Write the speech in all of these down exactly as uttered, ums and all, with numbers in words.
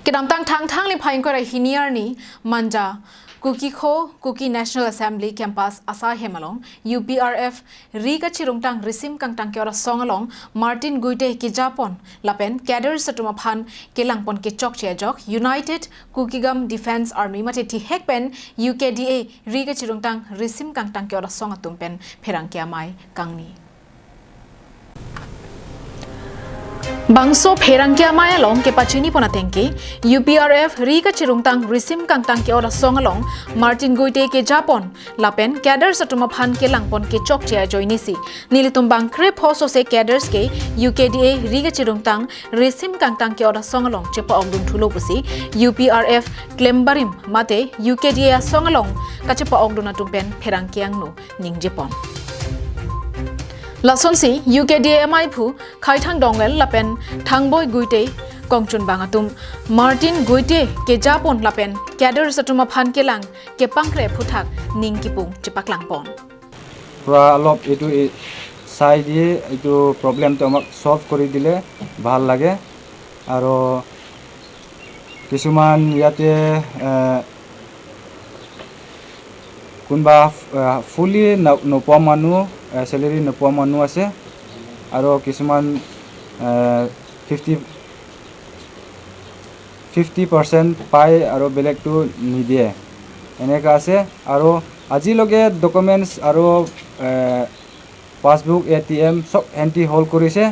Kedamtang Thangthang niphai ingkoi ra hini arni Manja Kukikho Kuki National Assembly Campus asai hem along U P R F ri kachirungtang risim kangtang ke-ot asong along Martin Guite kejapon lapen cadres atum aphan kelangpon kechokche ajok United Kukigam Defence Army mate thihek pen U K D A ri kachirungtang risim kangtang ke-ot asong atum pen pherangke amei kangni. Bangso pherangke amei along kepachinipon atengke U P R F ri kachirungtang risim kangtang ke-ot asong along Martin Guite kejapon lapen cadres atum aphan kelangpon kechokche ajoinesi nelitum bangkre pho sose cadres ke U K D A ri kachirungtang risim kangtang ke-ot asong along chepa-okdun thulo pusi U P R F klembarim mate U K D A asong along kachepa-okdun atum pen pherangke angno ningjepon. Lasonsi U K D A amei aphu Khaithang Dongel lapen Thangboi Guite kongchunbang atum Martin Guite kejapon lapen cadres atum aphan kelang kepangkre aphuthak ning kipung chepaklangpon. পুৰা অলপ এইটো এই- চাই দিয়ে এইটো প্ৰব্লেমটো আমাক ছল্ভ কৰি দিলে ভাল লাগে। আৰু কিছুমান ইয়াতে এ, কোনোবা ফুলি নোপোৱা মানুহ, চেলেৰী নোপোৱা মানুহ আছে। আৰু কিছুমান ফিফটি ফিফটি পাৰ্চেণ্ট পায় আৰু বেলেগটো নিদিয়ে, এনেকুৱা আছে। আৰু আজিলৈকে ডকুমেণ্টছ আৰু পাছবুক, এ টি এম চব সিহঁতি হল্ড কৰিছে।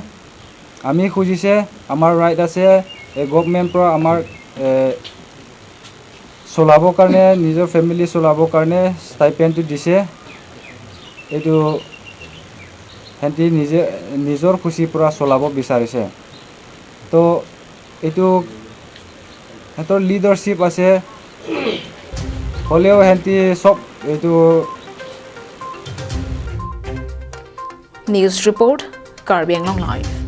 আমি খুজিছে, আমাৰ ৰাইট আছে, এই গভৰ্ণমেণ্টৰ পৰা আমাৰ এ, চলাবৰ কাৰণে, নিজৰ ফেমিলি চলাবৰ কাৰণে ষ্টাইপেণ্ডটো দিছে। এইটো সিহঁতি নিজে নিজৰ খুচিৰ পৰা চলাব বিচাৰিছে। তো এইটো সিহঁতৰ লিডাৰশ্বিপ আছে, হ'লেও সিহঁতি চব এইটো News report, Karbi Anglong Live.